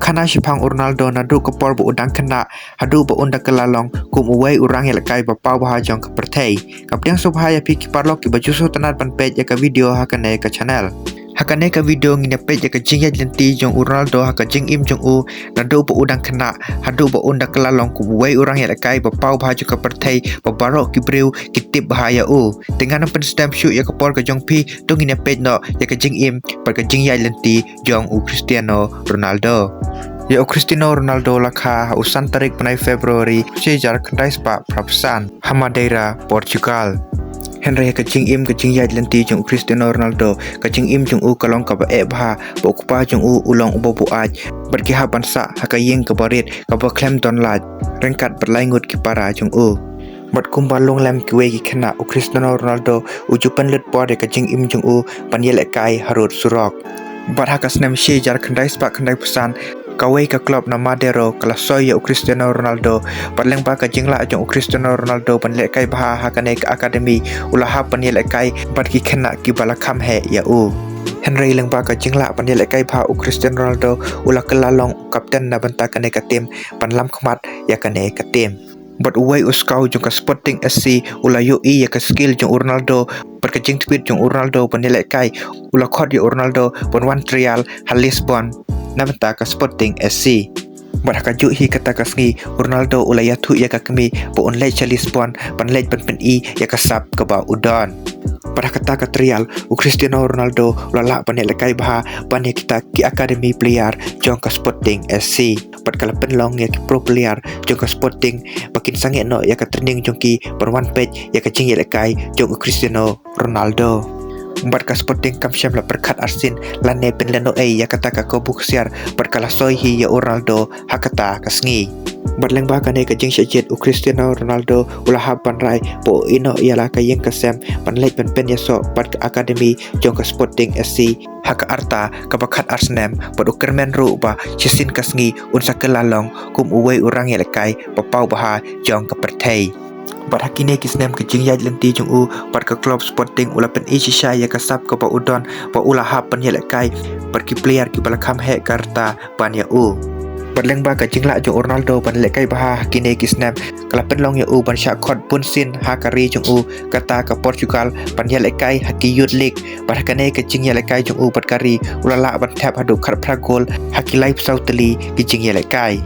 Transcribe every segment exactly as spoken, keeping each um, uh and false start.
Khana shiphang u Ronaldo naduh ka por ba u dang khynnah haduh ba un da kylla long kum uwei u rang ïalehkai ba paw bha jong ka pyrthei. Ka pdiang sngewbha ïa phi ki paralok kiba ju sngewtynnat ban peit ïa ka video ha kane ka channel. Ha kane ka video ngin ïa peit ïa ka jingïaid lynti jong u Ronaldo ha ka jingim jong u naduh ba u dang khynnah haduh ba un da kylla long kum uwei u rang ïalehkai ba paw bha jong ka pyrthei ba baroh ki briew ki tip bha ïa u. Te ngan ym pynstem shuh ïa ka por ka jong phi, to ngin ïa peit noh ïa ka jingim bad ka jingïaid lynti jong u Cristiano Ronaldo. Ïa u Cristiano Ronaldo la kha ha u san tarik bnai February shi hajar khyndai spah phra phew san ha Madeira, Portugal. Hynrei ha ka jingim ka jingïaid lynti jong u Cristiano Ronaldo, ka jingim jong u ka long kaba eh bha, ba u kpa jong u u long uba buaid bad ki hap ban sah ha ka ïing kaba rit kaba khlem don light ryngkat bad lai ngut ki para jong u. Bad kumba long lem kiwei ki khynnah, u Cristiano Ronaldo u ju pynlut por ïa ka jingim jong u ban ïalehkai harud surok. Bad ha ka snem shi hajar khyndai spah khyndai phew san, kawei ka klub na Madeira ka la soi ïa u Cristiano Ronaldo. Bad lyngba ka jinglah jong u Cristiano Ronaldo ban lehkai bha ha kane ka akademi, u la hap ban ïalehkai bad ki khynnah kiba la kham heh ïa u. Hynrei lyngba ka jinglah ban ïalehkai bha, u Cristiano Ronaldo u la kylla long u kapten na bynta kane ka tim ban lam khmat ïa kane ka tim. Bad uwei u scout jong ka Sporting S C u la ïohi ïa ka skill jong u Ronaldo bad ka jingtbit jong u Ronaldo ban ïalehkai, u la khot ïa u Ronaldo ban wan trial ha Lisbon na bynta ka Sporting S C. Bad ha kajuh hi kata ka sngi, u Ronaldo u la ïathuh ïa ka kmie ba un leit sha Lisbon ban leit ban pyni ïa ka sap kaba u don. Bad ha kata ka trial, u Cristiano Ronaldo u la lah ban ïalehkai bha ban ïa kita ki academy player jong ka Sporting S C. Bad ka la pynlong ïa ki pro player jong ka Sporting ba kin sangeh noh ïa ka training jong ki ban wan peit ïa ka jingïalehkai jong u Cristiano Ronaldo. Bad ka Sporting kam shym la pyrkhat arsien lane pynlehnohei ïa kata ka kabu ksiar, bad ka la soi hi ïa u Ronaldo ha kata ka sngi. Bad lyngba kane ka jingshah jied, u Cristiano Ronaldo u la hap ban rai ba u ïehnoh ïa la ka ïing ka sem ban leit ban pynïasoh bad ka akademi jong ka Sporting S C ha ka rta kaba khat ar snem, bad u kyrmen ruh ba shisien ka sngi un sa kylla long kum uwei u rang ïalehkai ba paw bha jong ka pyrthei. Bad ha kine ki snem ka jingïaid lynti jong u bad ka klub Sporting, u la pyni shisha ïa ka sap kaba u don ba u la hap ban ïalehkai bad ki player kiba la kham heh ka rta ban ïa u. Bad lyngba ka jinglah jong u Ronaldo ban lehkai bha ha kine ki snem, ka la pynlong ïa u ban shah khot bunsien ha ka ri jong u, kata ka Portugal, ban ïalehkai ha ki Youth League. Bad ha kane ka jingïalehkai jong u bad ka ri, u la lah ban thep haduh khatphra gol ha ki laiphew saw tylli ki jingïalehkai.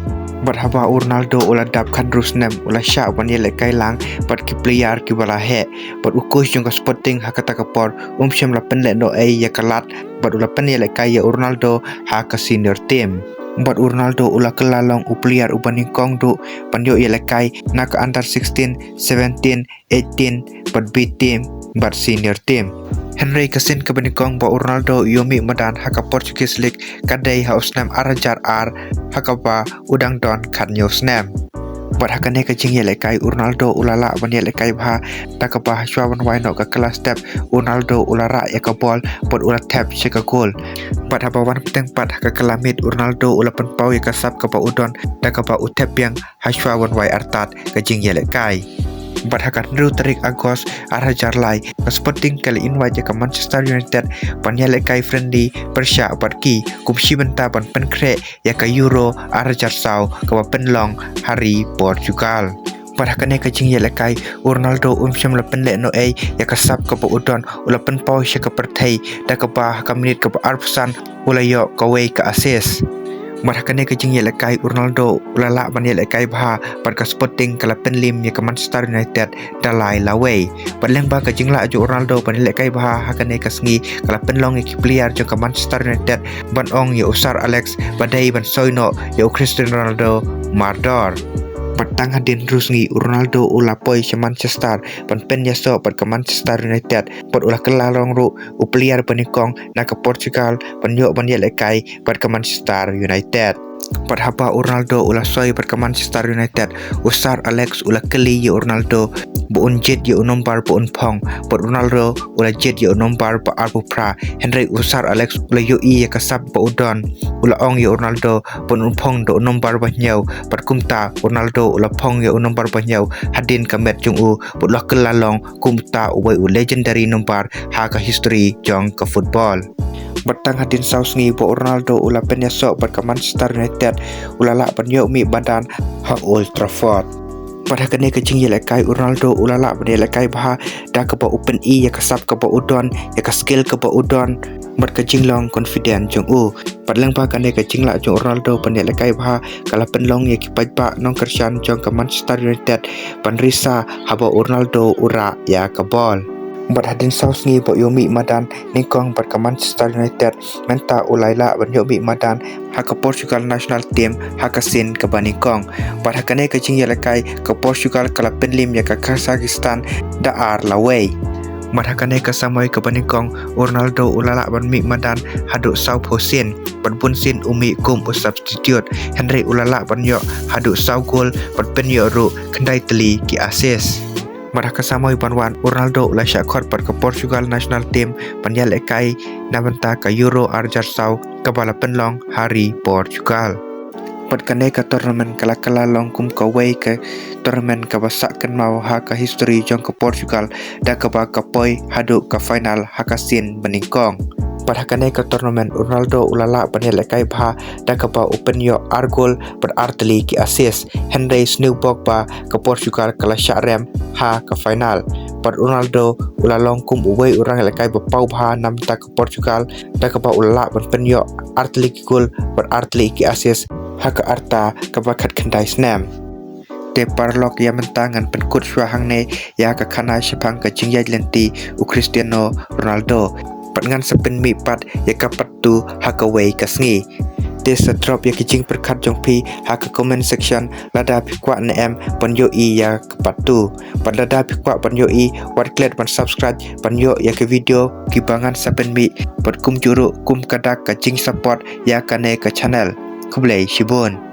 Bad haba u Ronaldo u la dap khathynriew snem, u la shah ban ïalehkai lang bad ki player kiba la heh. Bad u coach jong ka Sporting ha kata ka por um shym la pynlehnohei ïa ka lad, bad u la pynïalehkai ïa u Ronaldo ha ka senior team. Bad u Ronaldo u la kylla long u player uba nyngkong duh ban ïoh ïalehkai na ka under sixteen, seventeen, eighteen, bad B team bad senior team. Hynrei ka sien kaba nyngkong ba u Ronaldo u ïoh mih madan ha ka Portuguese League ka dei ha u snem ar hajar ar, ha kaba u dang don khathynñiew snem. Bad ha kane ka jingïalehkai, u Ronaldo u la lah ban ïalehkai bha, da kaba hashwa ban wai noh ka kylla step, u Ronaldo u la rah ïa ka bol bad u la thep sha ka gol. Bad haba wan bteng pat ha ka kylla miet, u Ronaldo u la pynpaw ïa ka sap kaba u don, da kaba u thep biang hashwa ban wai artat ka jingïalehkai. Bad ha ka hynriew tarik August ar hajar lai, ka Sporting ka la invite ïa ka Manchester United ban ïalehkai friendly pyrshah bad ki, kum shi bynta ban pynkhreh ïa ka Euro ar hajar saw kaba pynlong ha ri Portugal. Bad ha kane ka jingïalehkai, u Ronaldo um shym la pynlehnohei ïa ka sap kaba u don, u la pynpaw sha ka pyrthei, da kaba ha ka minit kaba arphew san u la ïoh kawei ka assist. Bad ha kane ka jingïalehkai, u Ronaldo u la lah ban ïalehkai bha, bad ka Sporting ka la pynlim ïa ka Manchester United da lai lawei. Bad lyngba ka jinglah jong u Ronaldo ban ïalehkai bha ha kane ka sngi, ka la pynlong ïa ki player jong ka Manchester United ban ong ïa u Sir Alex ba dei ban soi noh ïa u Cristiano Ronaldo mardor. Bad tang hadien hynriew sngi, u Ronaldo u la poi sha Manchester ban pynïasoh bad ka Manchester United, bad u la kylla long ruh u player ba nyngkong na ka Portugal ban ïoh ban ïalehkai bad ka Manchester United. Bad haba u Ronaldo u la soi bad ka Manchester United, u Sir Alex u la kylli ïa u Ronaldo ba un jied ïa u nombar ba un phong, bad u Ronaldo u la jied ïa u nombar ba arphew phra. Hynrei u Sir Alex u la ïohi ïa ka sap ba u don, u la ong ïa u Ronaldo ba un phong da u nombar ba hynñiew, bad kumta u Ronaldo u la phong ïa u nombar ba hynñiew hadien ka met jong u, bad u la kylla long kum uta uwei u legendary nombar ha ka history jong ka football. Bad tang hadien saw sngi ba u Ronaldo u la pynïasoh bad ka Manchester United, u la lah ban ïoh mih madan ha Old Trafford. Bad ha kane ka jingïalehkai u Ronaldo u la lah ban ïalehkai bha da kaba u pyni ïa ka sap kaba u don, ïa ka skill kaba u don, bad ka jinglong confident jong u. Bad lyngba kane ka jinglah jong u Ronaldo ban ïalehkai bha ka la pynlong ïa ki paidbah nongkyrshan jong ka Manchester United ban risa haba u Ronaldo u rah ïa ka bol. Bad hadien saw sngi ba u ïoh mih madan nyngkong bad ka Manchester United, mynta u la lah ban ïoh mih madan ha ka Portugal national team ha ka sien kaba nyngkong. Bad ha kane ka jingïalehkai ka Portugal ka la pynlip ïa ka Kazakhstan da ar la wei. Bad ha kane ka samoi kaba nyngkong u Ronaldo u la lah ban mih madan haduh saw phew sien, bad bun sien u mih kum u substitute, hynrei u la lah ban ïoh haduh saw gol bad pynïoh ruh khyndai tylli ki assist. Bad ha ka samoi ban wan u Ronaldo u la shah khot bad ka Portugal national team ban ïalehkai na bynta ka Euro ar hajar saw kaba la pynlong ha ri Portugal. Bad kane ka tournament ka la kylla long kum kawei ka tournament kaba sah kynmaw ha ka history jong ka Portugal da kaba ka poi haduh ka final ha ka sien ba nyngkong. Bad ha kane ka tournament u Ronaldo u la lah ban ïalehkai bha da kaba u pynïoh ar gol bad ar tylli ki assist, hynrei sniew bok ba ka Portugal ka la shah rem ha ka final. Bad u Ronaldo u la long kum uwei u nongïalehkai ba paw bha na bynta ka Portugal da kaba u la lah ban pynïoh ar tylli ki gol bad ar tylli ki assist ha ka rta kaba khatkhyndai snem. Te paralok, ïa mynta ngan pynkut shuwa hangne ïa ka khana shaphang ka jingïaid lynti u Cristiano Ronaldo. Bad ngan sa pynmih pat ïa ka part two ha kawei ka sngi. Te sa drop ïa ki jingpyrkhat jong phi ha ka comment section lada phi kwah ne em ban ïohi ïa ka part two. Bad lada phi kwah ban ïohi, wat klet ban subscribe ban ïoh ïa ki video kiba ngan sa pynmih, bad kumjuh ruh kum ka dak ka jingsupport ïa kane ka channel. Khublei shibun.